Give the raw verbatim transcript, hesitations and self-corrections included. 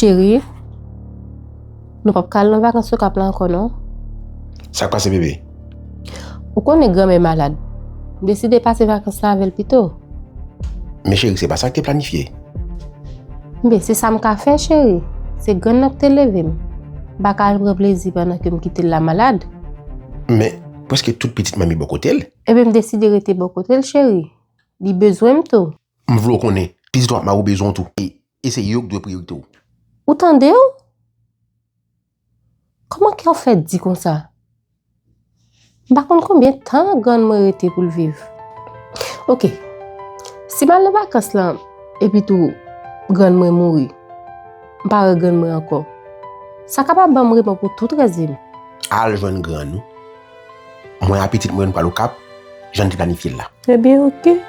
Cheri, nou p ap ka al nan vakans Okap la ankò non. Sa k pase bebe? Ou konnen granmè malad. M deside pase vakans la avè l pito. Men cheri, se pa sa k te planifye. Men se sa m ka fè, cheri. Se grann nan k te leve m. M pa ka al pran plezi pandan ke m kite l la malad. Men, prèske tout pitit manmi bò kote l. Ebyen, m deside rete bò kote l, cheri. Li bezwen m tou. M vle w konnen, pitit w ap mari w bezwen w tou. E, e se yo k dwe priyorite w. Ou tande w? Kòman kè w fè di konsa? M pa konn konbyen tan grann mwen rete pou l viv. Oke. Si m al nan vakans lan, epi tou grann mwen mouri, m pa wè grann mwen ankò. Sa kapab ban m remò pou tout rès vi m. Al jwenn grann ou. Mwen ak pitit mwen nou pral Okap, jan n te planifye l la. Ebyen, oke.